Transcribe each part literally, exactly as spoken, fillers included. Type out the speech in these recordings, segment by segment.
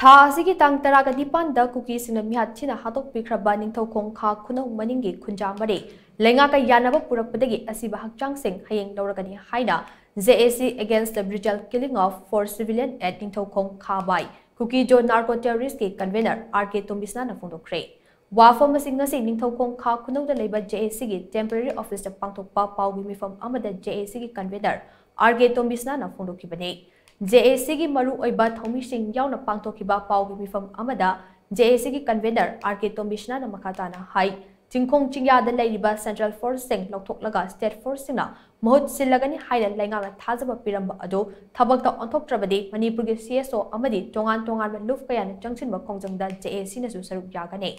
ꯊꯥ ꯑꯁꯤꯒꯤ ꯇꯥꯡ ꯇꯔꯥꯒ ꯅꯤꯄꯥꯟꯗ ꯀꯨꯀꯤꯁꯤꯡꯅ ꯃꯤꯍꯥꯠ ꯊꯤꯅ ꯍꯥꯠꯇꯣꯛꯄꯤꯈ꯭ꯔꯕ ꯅꯤꯡꯊꯧꯈꯣꯡ ꯈꯥ ꯈꯨꯅꯧ ꯃꯅꯤꯡꯒꯤ ꯈꯨꯟꯖꯥ ꯃꯔꯤ ꯂꯩꯉꯥꯛꯀ ꯌꯥꯅꯕ ꯄꯨꯔꯛꯄꯗꯒꯤ ꯑꯁꯤꯕ ꯍꯛꯆꯥꯡꯁꯤꯡ ꯍꯌꯦꯡ ꯂꯧꯔꯒꯅꯤ ꯍꯥꯏꯅ J A C Against the Brutal Killing of Four Civilian at Ningthoukhong ꯈꯥ by Kuki-Zo Narco Terrorist-ꯀꯤ convener R K ꯇꯣꯝꯕꯤꯁꯅꯥꯅ ꯐꯣꯡꯗꯣꯛꯈ꯭ꯔꯦ꯫ ꯋꯥꯐꯝ ꯑꯁꯤ ꯉꯁꯤ ꯅꯤꯡꯊꯧꯈꯣꯡ ꯈꯥ ꯈꯨꯅꯧꯗ ꯂꯩꯕ J A C-ꯒꯤ temporary office-ꯇ ꯄꯥꯡꯊꯣꯛꯄ ꯄꯥꯎꯒꯤ ꯃꯤꯐꯝ ꯑꯃꯗ J A C-ꯒꯤ convener R K ꯇꯣꯝꯕꯤꯁꯅꯥꯅ ꯐꯣꯡꯗꯣꯛꯈꯤꯕꯅꯤ꯫ J A C-ꯒꯤ ꯃꯔꯨꯑꯣꯏꯕ ꯊꯧꯃꯤꯁꯤꯡ ꯌꯥꯎꯅ ꯄꯥꯡꯊꯣꯛꯈꯤꯕ ꯄꯥꯎꯒꯤ ꯃꯤꯐꯝ ꯑꯃꯗ J A C-ꯒꯤ convener R K ꯇꯣꯝꯕꯤꯁꯅꯥꯅ ꯃꯈꯥ ꯇꯥꯅ ꯍꯥꯏ, ꯆꯤꯡꯈꯣꯡ ꯆꯤꯡꯌꯥꯗ ꯂꯩꯔꯤꯕ central force-ꯁꯤꯡ ꯂꯧꯊꯣꯛꯂꯒ state force-ꯁꯤꯡꯅ ꯃꯍꯨꯠ ꯁꯤꯜꯂꯒꯅꯤ ꯍꯥꯏꯅ ꯂꯩꯉꯥꯛꯅ ꯊꯥꯖꯕ ꯄꯤꯔꯝꯕ ꯑꯗꯨ ꯊꯕꯛꯇ ꯑꯣꯟꯊꯣꯛꯇ꯭ꯔꯕꯗꯤ ꯃꯅꯤꯄꯨꯔꯒꯤ C S O ꯑꯃꯗꯤ ꯇꯣꯉꯥꯟ ꯇꯣꯉꯥꯟꯕ ꯂꯨꯞ ꯀꯌꯥꯅ ꯆꯪꯁꯤꯟꯕ ꯈꯣꯡꯖꯪꯗ J A C-ꯅꯁꯨ ꯁꯔꯨꯛ ꯌꯥꯒꯅꯤ꯫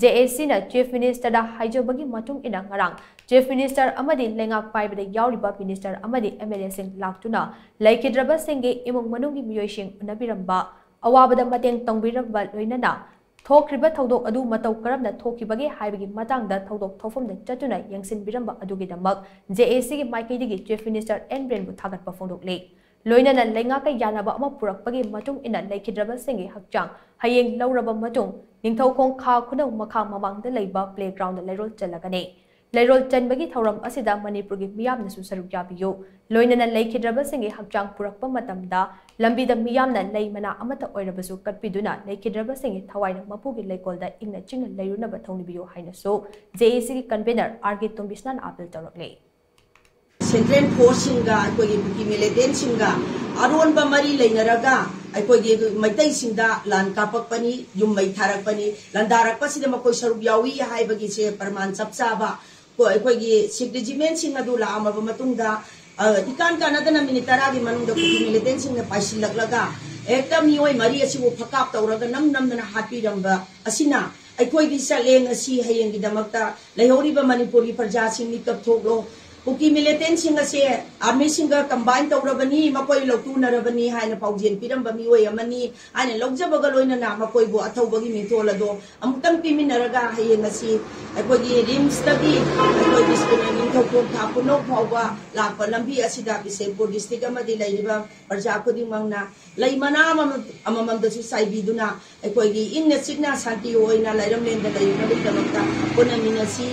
J A C-ꯅ Chief Minister-ꯗ ꯍꯥꯏꯖꯕꯒꯤ ꯃꯇꯨꯡ ꯏꯟꯅ ꯉꯔꯥꯡ Chief Minister ꯑꯃꯗꯤ ꯂꯩꯉꯥꯛ ꯄꯥꯏꯕꯗ ꯌꯥꯎꯔꯤꯕ minister ꯑꯃꯗꯤ M L A-ꯁꯤꯡ ꯂꯥꯛꯇꯨꯅ ꯂꯩꯈꯤꯗ꯭ꯔꯕꯁꯤꯡꯒꯤ ꯏꯃꯨꯡ ꯃꯅꯨꯡꯒꯤ ꯃꯤꯑꯣꯏꯁꯤꯡ ꯎꯅꯕꯤꯔꯝꯕ, ꯑꯋꯥꯕꯗ ꯃꯇꯦꯡ ꯇꯧꯕꯤꯔꯝꯕ, ꯂꯣꯏꯅꯅ ꯊꯣꯛꯈ꯭ꯔꯤꯕ ꯊꯧꯗꯣꯛ ꯑꯗꯨ ꯃꯇꯧ ꯀꯔꯝꯅ ꯊꯣꯛꯈꯤꯕꯒꯦ ꯍꯥꯏꯕꯒꯤ ꯃꯇꯥꯡꯗ ꯊꯧꯗꯣꯛ ꯊꯣꯛꯐꯝꯗ ꯆꯠꯇꯨꯅ ꯌꯦꯡꯁꯤꯟꯕꯤꯔꯝꯕ ꯑꯗꯨꯒꯤꯗꯃꯛ J A C-ꯒꯤ ꯃꯥꯏꯀꯩꯗꯒꯤ Chief Minister N ꯕꯤꯔꯦꯟꯕꯨ ꯊꯥꯒꯠꯄ ꯐꯣꯡꯗꯣꯛꯂꯤ꯫ ꯂꯣꯏꯅꯅ ꯂꯩꯉꯥꯛꯀ ꯌꯥꯅꯕ ꯑꯃ ꯄꯨꯔꯛꯄꯒꯤ ꯃꯇꯨꯡ ꯏꯟꯅ ꯂꯩꯈꯤꯗ꯭ꯔꯕꯁꯤꯡꯒꯤ ꯍꯛꯆꯥꯡ ꯍꯌꯦꯡ ꯂꯧꯔꯕ ꯃꯇꯨꯡ ꯅꯤꯡꯊꯧꯈꯣꯡ ꯈꯥ ꯈꯨꯅꯧ ꯃꯈꯥ ꯃꯃꯥꯡꯗ ꯂꯩꯕ playground-ꯗ ꯂꯩꯔꯣꯜ ꯆꯜꯂꯒꯅꯤ꯫ ꯂꯩꯔꯣꯜ ꯆꯟꯕꯒꯤ ꯊꯧꯔꯝ ꯑꯁꯤꯗ ꯃꯅꯤꯄꯨꯔꯒꯤ ꯃꯤꯌꯥꯝꯅꯁꯨ ꯁꯔꯨꯛ ꯌꯥꯕꯤꯌꯨ꯫ ꯂꯣꯏꯅꯅ ꯂꯩꯈꯤꯗ꯭ꯔꯕꯁꯤꯡꯒꯤ ꯍꯛꯆꯥꯡ ꯄꯨꯔꯛꯄ ꯃꯇꯝꯗ ꯂꯝꯕꯤꯗ ꯃꯤꯌꯥꯝꯅ ꯂꯩ ꯃꯅꯥ ꯑꯃꯠꯇ ꯑꯣꯏꯔꯕꯁꯨ ꯀꯠꯄꯤꯗꯨꯅ ꯂꯩꯈꯤꯗ꯭ꯔꯕꯁꯤꯡꯒꯤ ꯊꯋꯥꯏꯅ ꯃꯄꯨꯒꯤ ꯂꯩꯀꯣꯜꯗ ꯏꯪꯅ ꯆꯤꯡꯅ ꯂꯩꯔꯨꯅꯕ ꯊꯧꯅꯤꯕꯤꯌꯨ ꯍꯥꯏꯅꯁꯨ J A C-ꯒꯤ convener R K ꯇꯣꯝꯕꯤꯁꯅꯥꯅ appeal ꯇꯧꯔꯛꯂꯤ꯫ Central Force-ꯁꯤꯡꯒ ꯑꯩꯈꯣꯏꯒꯤ ꯀꯨꯀꯤ militant-ꯁꯤꯡꯒ ꯑꯔꯣꯟꯕ ꯃꯔꯤ ꯂꯩꯅꯔꯒ ꯑꯩꯈꯣꯏꯒꯤ ꯃꯩꯇꯩꯁꯤꯡꯗ ꯂꯥꯟ ꯀꯥꯞꯄꯛꯄꯅꯤ, ꯌꯨꯝ ꯃꯩ ꯊꯥꯔꯛꯄꯅꯤ, ꯂꯥꯟꯗꯥꯔꯛꯄꯁꯤꯗ ꯃꯈꯣꯏ ꯁꯔꯨꯛ ꯌꯥꯎꯏ ꯍꯥꯏꯕꯒꯤꯁꯦ ꯄ꯭ꯔꯃꯥꯟ ꯆꯞ ꯆꯥꯕ꯫ ꯀꯣ-, ꯑꯩꯈꯣꯏꯒꯤ Sikh regiment-ꯁꯤꯡ ꯑꯗꯨ ꯂꯥꯛꯑꯝꯃꯕ ꯃꯇꯨꯡꯗ, ꯑ, ꯏꯀꯥꯟ ꯀꯥꯟꯅꯗꯅ ꯃꯤꯅꯤꯠ ꯇꯔꯥꯒꯤ ꯃꯅꯨꯡꯗ ꯀꯨꯀꯤ militant-ꯁꯤꯡꯅ ꯄꯥꯏꯁꯤꯜꯂꯛꯂꯒ ꯍꯦꯛꯇ ꯃꯤꯑꯣꯏ ꯃꯔꯤ ꯑꯁꯤꯕꯨ ꯐꯀꯥꯞ ꯇꯧꯔꯒ ꯅꯝ ꯅꯝꯗꯅ ꯍꯥꯠꯄꯤꯔꯝꯕ ꯑꯁꯤꯅ ꯑꯩꯈꯣꯏꯗꯤ ꯆꯠꯂꯦ, ꯉꯁꯤ ꯍꯌꯦꯡꯒꯤꯗꯃꯛꯇ ꯂꯩꯍꯧꯔꯤꯕ ꯃꯅꯤꯄꯨꯔꯒꯤ ꯄ꯭ꯔꯖꯥꯁꯤꯡ ꯃꯤꯀꯞ ꯊꯣꯛꯂꯣ, ꯀꯨꯀꯤ ꯃꯤꯂꯤꯇꯦꯟꯁꯤꯡ ꯑꯁꯦ ꯑꯥꯔꯃꯤꯁꯤꯡꯒ ꯀꯝꯕꯥꯏꯟ ꯇꯧꯔꯕꯅꯤ, ꯃꯈꯣꯏ ꯂꯧꯇꯨꯅꯔꯕꯅꯤ ꯍꯥꯏꯅ ꯄꯥꯎꯖꯦꯜ ꯄꯤꯔꯝꯕ ꯃꯤꯑꯣꯏ ꯑꯃꯅꯤ ꯍꯥꯏꯅ ꯂꯧꯖꯕꯒ ꯂꯣꯏꯅꯅ ꯃꯈꯣꯏꯕꯨ ꯑꯊꯧꯕꯒꯤ ꯃꯤꯡꯊꯣꯜ ꯑꯗꯣ ꯑꯃꯨꯛꯇꯪ ꯄꯤꯃꯤꯟꯅꯔꯒ ꯍꯌꯦꯡ ꯑꯁꯤ ꯑꯩꯈꯣꯏꯒꯤ ꯔꯤꯝꯁꯇꯒꯤ ꯑꯩꯈꯣꯏ ꯗꯤꯁꯇ꯭ꯔꯤꯛ ꯅꯤꯡꯊꯧꯈꯣꯡ ꯊꯥ ꯄꯨꯅꯧ ꯐꯥꯎꯕ ꯂꯥꯛꯄ ꯂꯝꯕꯤ ꯑꯁꯤꯗ ꯕꯤꯁꯦꯝꯄꯨꯔ ꯗꯤꯁꯇ꯭ꯔꯤꯛ ꯑꯃꯗꯤ ꯂꯩꯔꯤꯕ ꯄ꯭ꯔꯖꯥ ꯈꯨꯗꯤꯡꯃꯛꯅ ꯂꯩ ꯃꯅꯥ ꯑꯃꯃꯝ ꯑꯃꯃꯝꯗꯁꯨ ꯆꯥꯏꯕꯤꯗꯨꯅ ꯑꯩꯈꯣꯏꯒꯤ ꯏꯪꯅ ꯆꯤꯛꯅ ꯁꯥꯟꯇꯤ ꯑꯣꯏꯅ ꯂꯥꯏꯔꯝꯂꯦꯟꯗ ꯂꯩꯅꯕꯒꯤꯗꯃꯛꯇ ꯍꯣꯠꯅꯃꯤꯟꯅꯁꯤ꯫